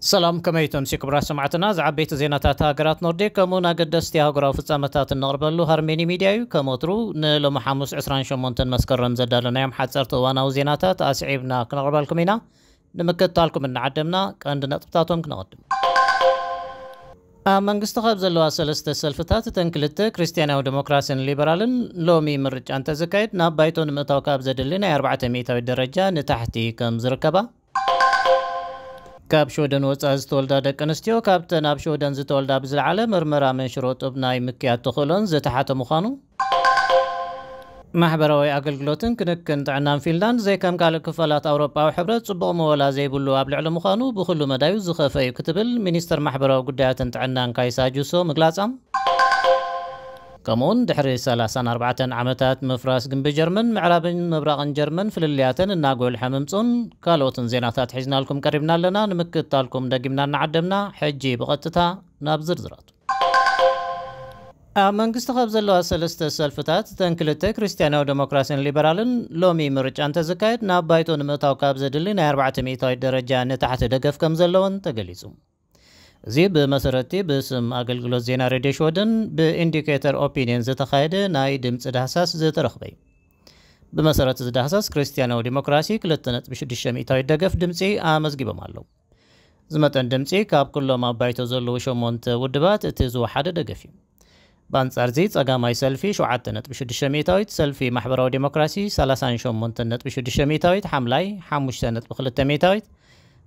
ሰላም፣ ከመይ ተምሲ ክቡራት ሰማዕትና? ዝዓበይቲ ዜናታት ሃገራት ኖርዲክ ከምኡን ኣገደስቲ ኣህጉራዊ ፍጻመታት እነቕርበሉ ሃርሜኒ ሚድያ እዩ። ከም ወትሩ ንሎሚ ሓሙስ ዕስራን ሸሞንተን መስከረም ዘዳለናዮም ሓጸርቲ እዋናዊ ዜናታት ኣስዒብና ክነቕርበልኩም ኢና። ንምክትታልኩም እናዓደምና ቀንዲ ነጥብታቶም ክነቐድም። ኣብ መንግስቲ ካብ ዘለዋ ሰለስተ ሰልፍታት እተን ክልተ ክርስትያናዊ ዲሞክራሲን ሊበራልን ሎሚ ምርጫ እንተዘካየድ ናብ ባይቶ ንምእታው ካብ ዘድሊ ናይ ኣርባዕተ ሚእታዊት ደረጃ ንታሕቲ ከም ዝርከባ፣ ካብ ሽወደን ወፃኢ ዝተወልዳ ደቂ ኣንስትዮ ካብተን ኣብ ሽወደን ዝተወልዳ ብዝለዓለ መርመራ መንሽሮ ጡብ ናይ ምክያድ ተኽእሎን ዝተሓተ ምዃኑ፣ ማሕበራዊ ኣገልግሎትን ክንክን ጥዕናን ፊንላንድ ዘይከም ካልእ ክፋላት ኣውሮጳዊ ሕብረት ጽቡቕ መወላ ዘይብሉ ኣብ ልዕሊ ምዃኑ ብኹሉ መዳዩ ዝኸፈ እዩ ክትብል ሚኒስተር ማሕበራዊ ጉዳያትን ጥዕናን ካይሳ ጁሶ ምግላጻ፣ ከምኡውን ድሕሪ ሰላሳን ኣርባዕተን ዓመታት ምፍራስ ግንቢ ጀርመን፣ ምዕራብን ምብራቕን ጀርመን ፍልልያተን እናጎልሐ ምምፅኡን ካልኦትን ዜናታት ሒዝናልኩም ቀሪብና ኣለና። ንምክትታልኩም ደጊምና እናዓደምና፣ ሕጂ ብቐጥታ ናብ ዝርዝራቱ። ኣብ መንግስቲ ካብ ዘለዋ ሰለስተ ሰልፍታት፣ እተን ክልተ ክርስትያናዊ ዴሞክራሲን ሊበራልን ሎሚ ምርጫ እንተዝካየድ፣ ናብ ባይቶ ንምእታው ካብ ዘድሊ ናይ ኣርባዕተ ሚእታዊት ደረጃ ንታሕቲ ደገፍ ከም ዘለወን ተገሊጹ። እዚ ብመሰረትቲ ብስም ኣገልግሎት ዜና ሬድዮ ሽወደን ብኢንዲኬተር ኦፒንየን ዝተኻየደ ናይ ድምፂ ዳህሳስ ዝተረኽበ እዩ። ብመሰረት እዚ ዳህሳስ፣ ክርስትያናዊ ዲሞክራሲ ክልተ ነጥቢ ሽዱሽተ ሚእታዊት ደገፍ ድምፂ ኣመዝጊቦም ኣለዉ። እዚ መጠን ድምፂ ካብ ኩሎም ኣብ ባይቶ ዘለዉ ሸሞንተ ውድባት እቲ ዝወሓደ ደገፍ እዩ። ብኣንጻር እዚ፣ ጸጋማይ ሰልፊ ሸውዓተ ነጥቢ ሽዱሽተ ሚእታዊት፣ ሰልፊ ማሕበራዊ ዴሞክራሲ ሰላሳን ሸሞንተ ነጥቢ ሽዱሽተ ሚእታዊት፣ ሓምላይ ሓሙሽተ ነጥቢ ክልተ ሚእታዊት፣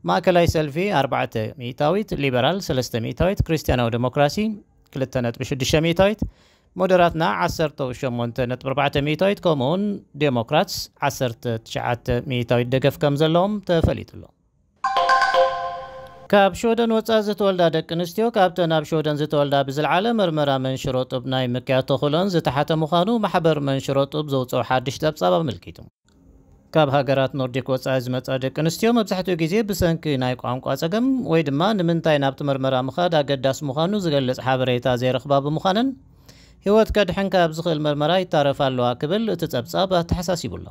ማእከላይ ሰልፊ ኣርባዕተ ሚእታዊት፣ ሊበራል ሰለስተ ሚእታዊት፣ ክርስትያናዊ ዴሞክራሲ ክልተ ነጥቢ ሽዱሽተ ሚእታዊት፣ ሞደራትና ዓሰርተ ሸሞንተ ነጥቢ ኣርባዕተ ሚእታዊት፣ ከምኡውን ዴሞክራትስ ዓሰርተ ትሽዓተ ሚእታዊት ደገፍ ከም ዘለዎም ተፈሊጡ ኣሎ። ካብ ሽወደን ወጻኢ ዝተወልዳ ደቂ ኣንስትዮ ካብተን ኣብ ሽወደን ዝተወልዳ ብዝለዓለ መርመራ መንሽሮ ጡብ ናይ ምክያድ ተኽእሎን ዝተሓተ ምዃኑ ማሕበር መንሽሮ ጡብ ዘውፅኦ ሓድሽ ጸብጻብ ኣመልኪቱ። ካብ ሃገራት ኖርዲክ ወጻኢ ዝመጻ ደቂ ኣንስትዮ መብዛሕትኡ ግዜ ብሰንኪ ናይ ቋንቋ ጸገም ወይ ድማ ንምንታይ ናብቲ መርመራ ምኻድ ኣገዳሲ ምዃኑ ዝገልጽ ሓበሬታ ዘይረኽባ ብምዃነን፣ ህይወት ከድሕን ካብ ዝኽእል መርመራ ይታረፋ ኣለዋ ክብል እቲ ጸብጻብ ኣተሓሳሲቡ ኣሎ።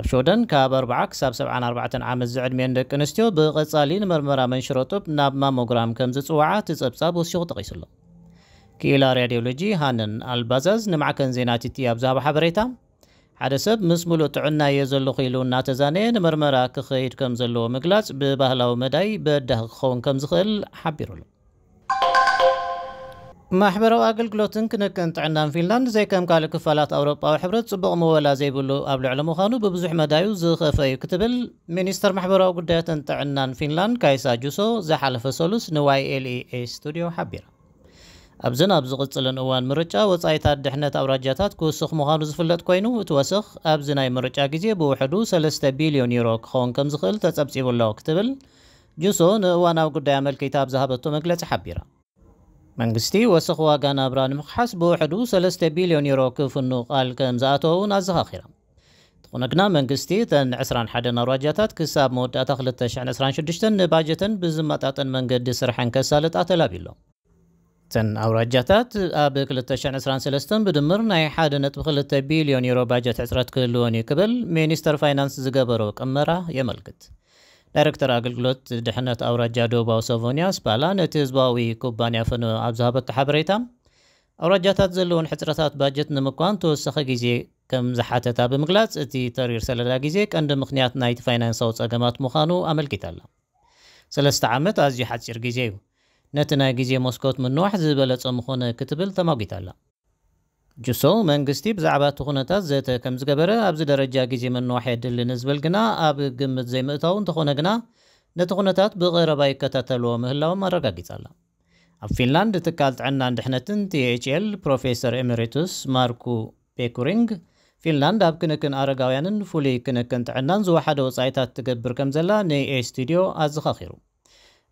ኣብ ሽወደን ካብ ኣርብዓ ክሳብ ሰብዓን ኣርባዕተን ዓመት ዝዕድሜን ደቂ ኣንስትዮ ብቐጻሊ ንመርመራ መንሽሮ ጡብ ናብ ማሞግራም ከም ዝጽውዓ እቲ ጸብጻብ ወሲኹ ጠቒሱ ኣሎ። ክኢላ ራዲዮሎጂ ሃነን ኣልባዛዝ ንማዕከን ዜና ቲቲ ኣብ ዝሃቦ ሓበሬታ፣ ሓደ ሰብ ምስ ሙሉእ ጥዕና እየ ዘለኹ ኢሉ እናተዛነየ ንመርመራ ክኸይድ ከም ዘለዎ ምግላጽ ብባህላዊ መዳይ በዳሂ ክኸውን ከም ዝኽእል ሓቢሩ ኣሎ። ማሕበራዊ ኣገልግሎትን ክንክን ጥዕናን ፊንላንድ ዘይከም ካልእ ክፋላት ኣውሮጳዊ ሕብረት ጽቡቕ ምወላ ዘይብሉ ኣብ ልዕሊ ምዃኑ ብብዙሕ መዳዩ ዝኸፈ እዩ ክትብል ሚኒስተር ማሕበራዊ ጉዳያትን ጥዕናን ፊንላንድ ካይሳ ጁሶ ዝሓለፈ ሰሉስ ንዋይ ኤል ኢ ኤ ስቱዲዮ ሓቢራ። ኣብዝን ኣብ ዝቕጽልን እዋን ምርጫ ወጻኢታት ድሕነት ኣውራጃታት ክውስኽ ምዃኑ ዝፍለጥ ኮይኑ፣ እቲ ወሰኽ ኣብዚ ናይ ምርጫ ግዜ ብውሕዱ ሰለስተ ቢልዮን ዩሮ ክኸውን ከም ዝኽእል ተጸብጺቡ ኣሎ ክትብል ጁሶ ንእዋናዊ ጉዳይ ኣመልኪታ ኣብ ዝሃበቶ መግለጺ ሓቢራ። መንግስቲ ወሰኽ ዋጋ ናብራ ንምኽሓስ ብውሕዱ ሰለስተ ቢልዮን ዩሮ ክፍኑ ቃል ከም ዝኣተወ እውን ኣዘኻኺራ። እንተኾነ ግና መንግስቲ እተን ዕስራን ሓደን ኣውራጃታት ክሳብ መወዳእታ ክልተ ሽሕን ዕስራን ሽዱሽተን ንባጀተን ብዝመጣጠን መንገዲ ስርሐን ከሳልጣ ተላብዩ ኣሎ። እተን ኣውራጃታት ኣብ ክልተ ሽሕን ዕስራን ሰለስተን ብድምር ናይ ሓደ ነጥቢ ክልተ ቢልዮን ዩሮ ባጀት ሕጽረት ክህልወን እዩ ክብል ሚኒስተር ፋይናንስ ዝገበሮ ቅመራ የመልክት። ዳይረክተር ኣገልግሎት ድሕነት ኣውራጃ ደቡባዊ ሰቮኒያ ስፓላ ነቲ ህዝባዊ ኩባንያ ፈነወ ኣብ ዝሃበቶ ሓበሬታ፣ ኣውራጃታት ዘለውን ሕጽረታት ባጀት ንምኳን ተወሳኺ ግዜ ከም ዝሓተታ ብምግላጽ፣ እቲ ተሪር ሰለዳ ግዜ ቀንዲ ምኽንያት ናይቲ ፋይናንሳዊ ጸገማት ምዃኑ ኣመልኪታ ኣላ። ሰለስተ ዓመት ኣዝዩ ሓጺር ግዜ እዩ። ነቲ ናይ ግዜ መስኮት ምንዋሕ ዝበለጸ ምኾነ ክትብል ተማጒታ ኣላ። ጁሶ መንግስቲ ብዛዕባ እቲ ኩነታት ዘተ ከም ዝገበረ፣ ኣብዚ ደረጃ ግዜ ምንዋሕ የድሊ ንዝብል ግና ኣብ ግምት ዘይምእታው፣ እንተኾነ ግና ነቲ ኩነታት ብቐረባ ይከታተልዎ ምህላዎም ኣረጋጊጻ ኣላ። ኣብ ፊንላንድ ትካል ጥዕናን ድሕነትን ቲ ኤች ኤል ፕሮፌሰር ኤሜሪቱስ ማርኩ ፔኩሪንግ፣ ፊንላንድ ኣብ ክንክን ኣረጋውያንን ፍሉይ ክንክን ጥዕናን ዝወሓደ ወጻኢታት ትገብር ከም ዘላ ንኤ ስቱዲዮ ኣዘኻኺሩ።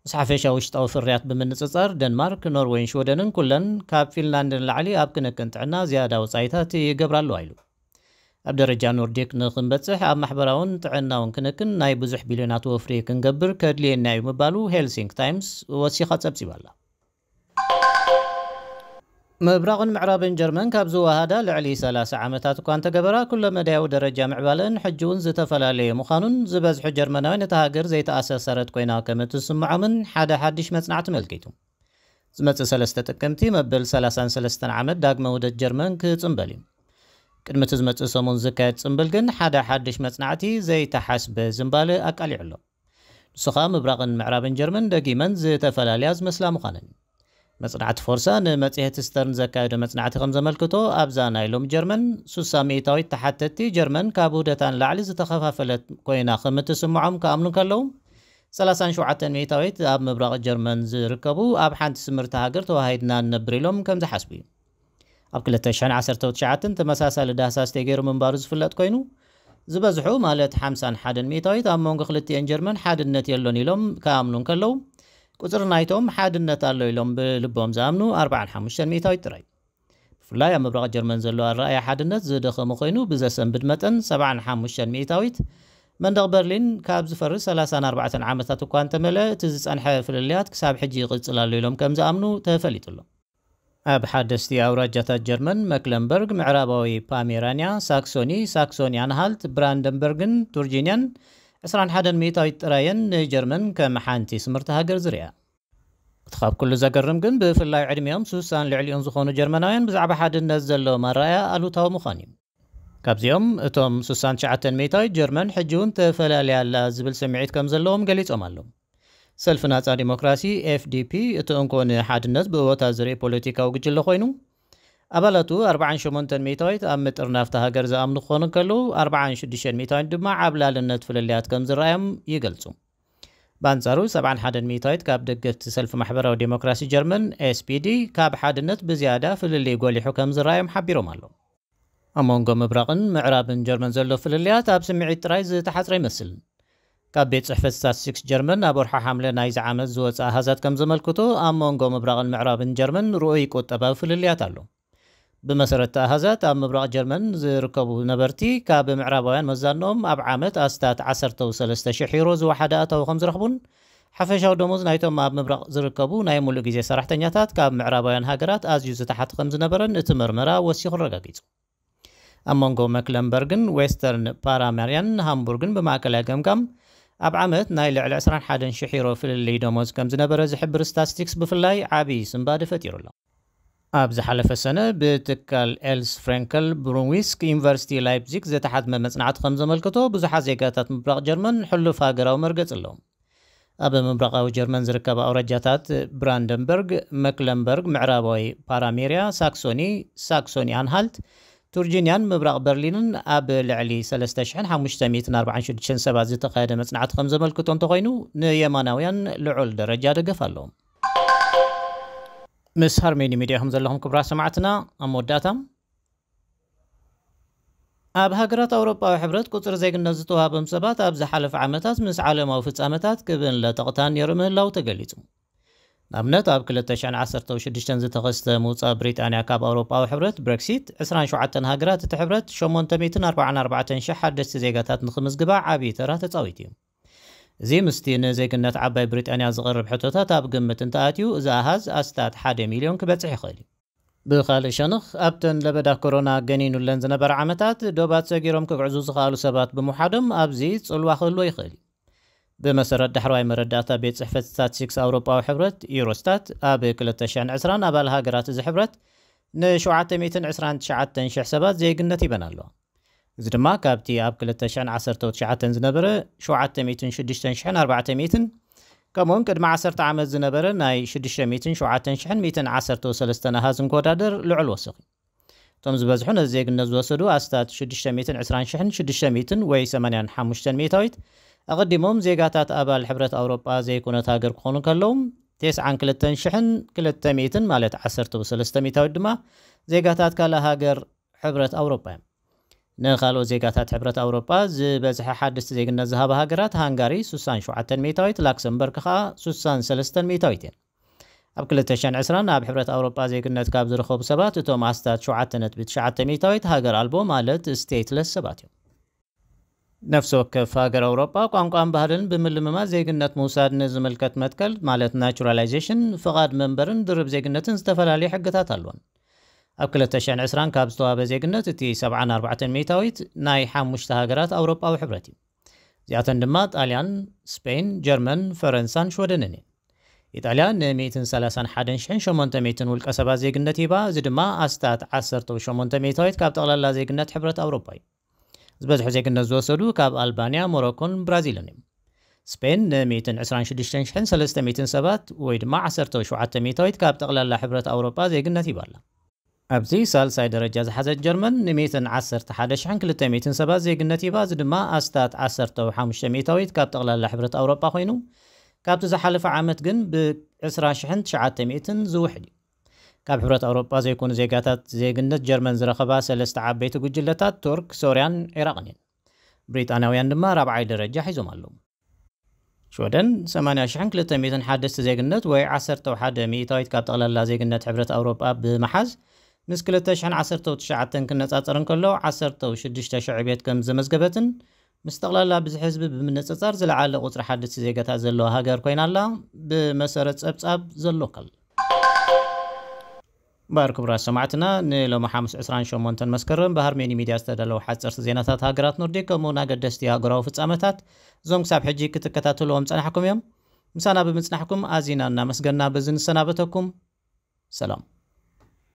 ምስ ሓፈሻ ውሽጣዊ ፍርያት ብምንጽጻር፣ ደንማርክ፣ ኖርዌይን ሽወደንን ኩለን ካብ ፊንላንድ ንላዕሊ ኣብ ክንክን ጥዕና ዝያዳ ወጻኢታት ይገብራ ኣለዋ ኢሉ። ኣብ ደረጃ ኖርዲክ ንኽንበጽሕ ኣብ ማሕበራውን ጥዕናውን ክንክን ናይ ብዙሕ ቢልዮናት ወፍሪ ክንገብር ከድልየና እዩ ምባሉ ሄልሲንክ ታይምስ ወሲኻ ጸብጺባ ኣላ። ምብራቕን ምዕራብን ጀርመን ካብ ዝወሃዳ ልዕሊ ሰላሳ ዓመታት እኳ እንተገበራ፣ ኩለ መዳያዊ ደረጃ ምዕባለን ሕጂ እውን ዝተፈላለየ ምዃኑን፣ ዝበዝሑ ጀርመናውያን እታ ሃገር ዘይተኣሳሰረት ኮይና ከም እትስምዖምን ሓደ ሓድሽ መጽናዕቲ መልኪቱ። ዝመጽእ ሰለስተ ጥቅምቲ መበል ሰላሳን ሰለስተን ዓመት ዳግመ ውህደት ጀርመን ክጽንበል እዩ። ቅድሚ እቲ ዝመጽእ ሰሙን ዝካየድ ጽንብል ግን ሓደ ሓድሽ መጽናዕቲ ዘይተሓስበ ዝንባለ ኣቃሊዑ ኣሎ። ንሱ ኸኣ ምብራቕን ምዕራብን ጀርመን ደጊመን ዝተፈላለያ ዝመስላ ምዃነን እዩ። መጽናዕቲ ፎርሳ ንመጽሔት ስተርን ዘካየዶ መጽናዕቲ ከም ዘመልክቶ፣ ኣብዛ ናይ ሎሚ ጀርመን፣ ሱሳ ሚእታዊት ተሓተትቲ ጀርመን ካብ ውህደታ ንላዕሊ ዝተኸፋፈለት ኮይና ከም እትስምዖም ክኣምኑ እንከለዉ፣ ሰላሳን ሸውዓተን ሚእታዊት ኣብ ምብራቕ ጀርመን ዝርከቡ ኣብ ሓንቲ ስምርቲ ሃገር ተዋሃሂድና ንነብር ኢሎም ከም ዝሓስቡ እዩ። ኣብ ክልተ ሽሕን ዓሰርተ ትሽዓተን ተመሳሳሊ ዳህሳስ ተገይሩ ምንባሩ ዝፍለጥ ኮይኑ፣ ዝበዝሑ ማለት ሓምሳን ሓደን ሚእታዊት ኣብ መንጎ ክልቲኤን ጀርመን ሓድነት የሎን ኢሎም ክኣምኑ እንከለዉ፣ ቁጽሪ ናይቶም ሓድነት ኣሎ ኢሎም ብልቦም ዝኣምኑ ኣርባዓን ሓሙሽተን ሚእታዊት ጥራይ። ብፍላይ ኣብ ምብራቕ ጀርመን ዘሎ ኣረኣእያ ሓድነት ዝደኸመ ኮይኑ፣ ብዘሰንብድ መጠን ሰብዓን ሓሙሽተን ሚእታዊት መንደቕ በርሊን ካብ ዝፈርስ ሰላሳን ኣርባዕተን ዓመታት እኳ እንተመልአ፣ እቲ ዝጸንሐ ፍልልያት ክሳብ ሕጂ ይቕጽል ኣሎ ኢሎም ከም ዝኣምኑ ተፈሊጡ ኣሎ። ኣብ ሓደስቲ ኣውራጃታት ጀርመን፣ መክለንበርግ፣ ምዕራባዊ ፓሜራንያ፣ ሳክሶኒ፣ ሳክሶኒ ኣንሃልት፣ ብራንደንበርግን ቱርጂንያን ዕስራን ሓደን ሚእታዊት ጥራየን ንጀርመን ከም ሓንቲ ስምርቲ ሃገር ዝርእያ። እቲ ካብ ኩሉ ዘገርም ግን፣ ብፍላይ ዕድሚኦም ሱሳን ልዕሊኡን ዝኾኑ ጀርመናውያን ብዛዕባ ሓድነት ዘለዎም ኣረኣእያ ኣሉታዊ ምዃን እዩ። ካብዚኦም፣ እቶም ሱሳን ትሽዓተን ሚእታዊት ጀርመን ሕጂ እውን ተፈላልያ ኣላ ዝብል ስምዒት ከም ዘለዎም ገሊጾም ኣለዉ። ሰልፊ ናጻ ዲሞክራሲ፣ ኤፍዲፒ፣ እቲ እንኮ ንሓድነት ብእወታ ዝርኢ ፖለቲካዊ ጉጅለ ኮይኑ፣ ኣባላቱ ኣርባዓን ሸሞንተን ሚእታዊት ኣብ ምጥርናፍ እታ ሃገር ዝኣምኑ ክኾኑ እንከለዉ፣ ኣርባዓን ሽዱሽተን ሚእታዊት ድማ ዓብላልነት ፍልልያት ከም ዝረኣዮም ይገልጹ። ብኣንጻሩ፣ ሰብዓን ሓደን ሚእታዊት ካብ ደገፍቲ ሰልፊ ማሕበራዊ ዴሞክራሲ ጀርመን፣ ኤስፒዲ፣ ካብ ሓድነት ብዝያዳ ፍልልይ ጎሊሑ ከም ዝረኣዮም ሓቢሮም ኣለዉ። ኣብ መንጎ ምብራቕን ምዕራብን ጀርመን ዘሎ ፍልልያት ኣብ ስምዒት ጥራይ ዝተሓጽረ ይመስል። ካብ ቤት ጽሕፈት ስታትስቲክስ ጀርመን ኣብ ወርሒ ሓምለ ናይዚ ዓመት ዝወጸ ኣሃዛት ከም ዘመልክቶ፣ ኣብ መንጎ ምብራቕን ምዕራብን ጀርመን ርኡይ ቁጠባዊ ፍልልያት ኣሎ። ብመሰረት እቲ ኣሃዛት፣ ኣብ ምብራቕ ጀርመን ዝርከቡ ነበርቲ ካብ ምዕራባውያን መዛንኦም ኣብ ዓመት ኣስታት ዓሰርተ ሰለስተ ሽሕ ዩሮ ዝወሓደ ኣታዊ ከም ዝረኽቡን፣ ሓፈሻዊ ደሞዝ ናይቶም ኣብ ምብራቕ ዝርከቡ ናይ ሙሉእ ግዜ ሰራሕተኛታት ካብ ምዕራባውያን ሃገራት ኣዝዩ ዝተሓተ ከም ዝነበረን እቲ መርመራ ወሲኹ ኣረጋጊጹ። ኣብ መንጎ መክለንበርግን ዌስተርን ፓራማርያን ሃምቡርግን ብማእከላይ ገምጋም ኣብ ዓመት ናይ ልዕሊ ዕስራን ሓደን ሽሕ ዩሮ ፍልልይ ደሞዝ ከም ዝነበረ ዝሕብር ስታትስቲክስ ብፍላይ ዓቢ ስንባደ ፈጢሩ ኣሎ። ኣብ ዝሓለፈ ሰነ ብትካል ኤልስ ፍሬንከል ብሩንዊስክ ዩኒቨርሲቲ ላይፕዚግ ዝተሓትመ መጽናዕቲ ከም ዘመልክቶ፣ ብዙሓት ዜጋታት ምብራቕ ጀርመን ሕሉፍ ሃገራዊ መርገጽ ኣለዎም። ኣብ ምብራቓዊ ጀርመን ዝርከባ ኣውራጃታት ብራንደንበርግ፣ መክለንበርግ፣ ምዕራባዊ ፓራሜርያ፣ ሳክሶኒ፣ ሳክሶኒ ኣንሃልት፣ ቱርጂንያን ምብራቕ በርሊንን ኣብ ልዕሊ ሰለስተ ሽሕን ሓሙሽተ ሚእትን ኣርባዓን ሽዱሽተን ሰባት ዝተኻየደ መጽናዕቲ ከም ዘመልክቶ እንተኾይኑ፣ ንየማናውያን ልዑል ደረጃ ደገፍ ኣለዎም። ምስ ሃርሜኒ ሚድያ ከም ዘለኹም ክቡራት ሰማዕትና፣ ኣብ መወዳእታ፣ ኣብ ሃገራት ኣውሮጳዊ ሕብረት ቁጽሪ ዜግነት ዝተዋህቦም ሰባት ኣብ ዝሓለፈ ዓመታት ምስ ዓለማዊ ፍጻመታት ክብን ለጠቕታን ነይሩ ምህላው ተገሊጹ። ንኣብነት፣ ኣብ ክልተ ሽሕን ዓሰርተ ሽዱሽተን ዝተኸስተ ምውጻእ ብሪጣንያ ካብ ኣውሮጳዊ ሕብረት፣ ብሬክሲት፣ ዕስራን ሸውዓተን ሃገራት እቲ ሕብረት ሸሞንተ ሚእትን ኣርባዓን ኣርባዕተን ሽሕ ሓደስቲ ዜጋታት ንኽምዝግባ ዓቢ ተራ ተጻዊቱ እዩ። እዚ ምስቲ ንዜግነት ዓባይ ብሪጣንያ ዝቐርብ ሕቶታት ኣብ ግምት እንተኣትዩ፣ እዚ ኣሃዝ ኣስታት ሓደ ሚልዮን ክበጽሕ ይኽእል እዩ። ብኻልእ ሸነኽ፣ ኣብተን ለበዳ ኮሮና ገኒኑለን ዝነበረ ዓመታት፣ ዶባት ሰጊሮም ክግዕዙ ዝኸኣሉ ሰባት ብምውሓዶም ኣብዚ ጽልዋ ክህልዎ ይኽእል እዩ። ብመሰረት ዳሕረዋይ መረዳእታ ቤት ጽሕፈት ስታትስቲክስ ኣውሮጳዊ ሕብረት፣ ዩሮስታት፣ ኣብ ክልተ ሽሕን ዕስራን ኣባል ሃገራት እዚ ሕብረት ንሸውዓተ ሚእትን ዕስራን ትሽዓተን ሽሕ ሰባት ዜግነት ሂበን ኣለዋ። እዚ ድማ ካብቲ ኣብ ክልተ ሽሕን ዓሰርተ ትሽዓተን ዝነበረ ሸውዓተ ሚእትን ሽዱሽተን ሽሕን ኣርባዕተ ሚእትን፣ ከምኡውን ቅድሚ ዓሰርተ ዓመት ዝነበረ ናይ ሽዱሽተ ሚእትን ሸውዓተን ሽሕን ሚእትን ዓሰርተ ሰለስተን ኣሃዝ እንክወዳደር ልዑል ወሰኽ እዩ። እቶም ዝበዝሑ ነዚ ዜግነት ዝወሰዱ ኣስታት ሽዱሽተ ሚእትን ዕስራን ሽሕን ሽዱሽተ ሚእትን ወይ ሰማንያን ሓሙሽተን ሚእታዊት ኣቐዲሞም ዜጋታት ኣባል ሕብረት ኣውሮጳ ዘይኮነት ሃገር ክኾኑ እንከለዉ፣ ተስዓን ክልተን ሽሕን ክልተ ሚእትን ማለት ዓሰርተ ሰለስተ ሚእታዊት ድማ ዜጋታት ካልእ ሃገር ሕብረት ኣውሮጳ እዮም። ንኻልኦት ዜጋታት ሕብረት ኣውሮጳ ዝበዝሐ ሓደስቲ ዜግነት ዝሃባ ሃገራት፣ ሃንጋሪ ሱሳን ሸውዓተን ሚእታዊት፣ ላክሰምበርግ ከኣ ሱሳን ሰለስተን ሚእታዊት እየን። ኣብ ክልተ ሽሕን ዕስራን ኣብ ሕብረት ኣውሮጳ ዜግነት ካብ ዝረኸቡ ሰባት፣ እቶም ኣስታት ሸውዓተ ነጥቢ ትሽዓተ ሚእታዊት ሃገር ኣልቦ ማለት ስቴትለስ ሰባት እዮም። ነፍሲ ወከፍ ሃገር ኣውሮጳ ቋንቋን ባህልን ብምልምማድ ዜግነት ምውሳድ ንዝምልከት መትከል ማለት ናቹራላይዜሽን፣ ፍቓድ መንበርን ድርብ ዜግነትን ዝተፈላለዩ ሕግታት ኣለዎን። ኣብ ክልተ ሽሕን ዕስራን ካብ ዝተዋበ ዜግነት እቲ ሰብዓን ኣርባዕተን ሚእታዊት ናይ ሓሙሽተ ሃገራት ኣውሮጳዊ ሕብረት እዩ። እዚኣተን ድማ ጣልያን፣ ስፔን፣ ጀርመን፣ ፈረንሳን ሽወደንን እየን። ኢጣልያ ን ሚእትን ሰላሳን ሓደን ሽሕን ሸሞንተ ሚእትን ውልቀ ሰባት ዜግነት ሂባ፣ እዚ ድማ ኣስታት ዓሰርተ ሸሞንተ ሚእታዊት ካብ ጠቕላላ ዜግነት ሕብረት ኣውሮጳ እዩ። ዝበዝሑ ዜግነት ዝወሰዱ ካብ ኣልባንያ፣ ሞሮኮን ብራዚልን እዮም። ስፔን ን ሚእትን ዕስራን ሽዱሽተን ሽሕን ሰለስተ ሚእትን ሰባት ወይ ድማ ዓሰርተ ሸውዓተ ሚእታዊት ካብ ጠቕላላ ሕብረት ኣውሮጳ ዜግነት ሂባ ኣላ። ኣብዚ ሳልሳይ ደረጃ ዝሓዘት ጀርመን ን ሚእትን ዓሰርተ ሓደ ሽሕን ክልተ ሚእትን ሰባት ዜግነት ሂባ፣ እዚ ድማ ኣስታት ዓሰርተ ሓሙሽተ ሚእታዊት ካብ ጠቕላላ ሕብረት ኣውሮጳ ኮይኑ፣ ካብቲ ዝሓለፈ ዓመት ግን ብ ዕስራ ሽሕን ትሽዓተ ሚእትን ዝውሕድ እዩ። ካብ ሕብረት ኣውሮጳ ዘይኮኑ ዜጋታት ዜግነት ጀርመን ዝረኸባ ሰለስተ ዓበይቲ ጉጅለታት ቱርክ፣ ሶርያን ዒራቕን እየን። ብሪጣንያውያን ድማ ራብዓይ ደረጃ ሒዞም ኣለዉ። ሽወደን ሰማንያ ሽሕን ክልተ ሚእትን ሓደስቲ ዜግነት ወይ ዓሰርተ ሓደ ሚእታዊት ካብ ጠቕላላ ዜግነት ሕብረት ኣውሮጳ ብምሓዝ፣ ምስ ክልተ ሽሕን ዓሰርተ ትሽዓተን ክነጻጸር እንከሎ፣ ዓሰርተ ሽዱሽተ ሽሕ ዕብየት ከም ዘመዝገበትን ምስ ጠቕላላ ብዝሒ ህዝቢ ብምንጽጻር ዝለዓለ ቁጽሪ ሓደስቲ ዜጋታት ዘለዋ ሃገር ኮይና ኣላ። ብመሰረት ጸብጻብ ዘሎ ከል እምበኣር ክቡራት ሰማዕትና፣ ንሎሚ ሓሙስ ዕስራን ሸሞንተን መስከረም ብሃርሜኒ ሚድያ ዝተዳለዉ ሓፀርቲ ዜናታት ሃገራት ኖርዲክ ከምኡውን ኣገደስቲ ሃገራዊ ፍጻመታት፣ እዞም ክሳብ ሕጂ ክትከታተልዎም ጸናሕኩም እዮም። ምሳና ብምጽናሕኩም ኣዚና እናመስገና በዚ ንሰናበተኩም። ሰላም።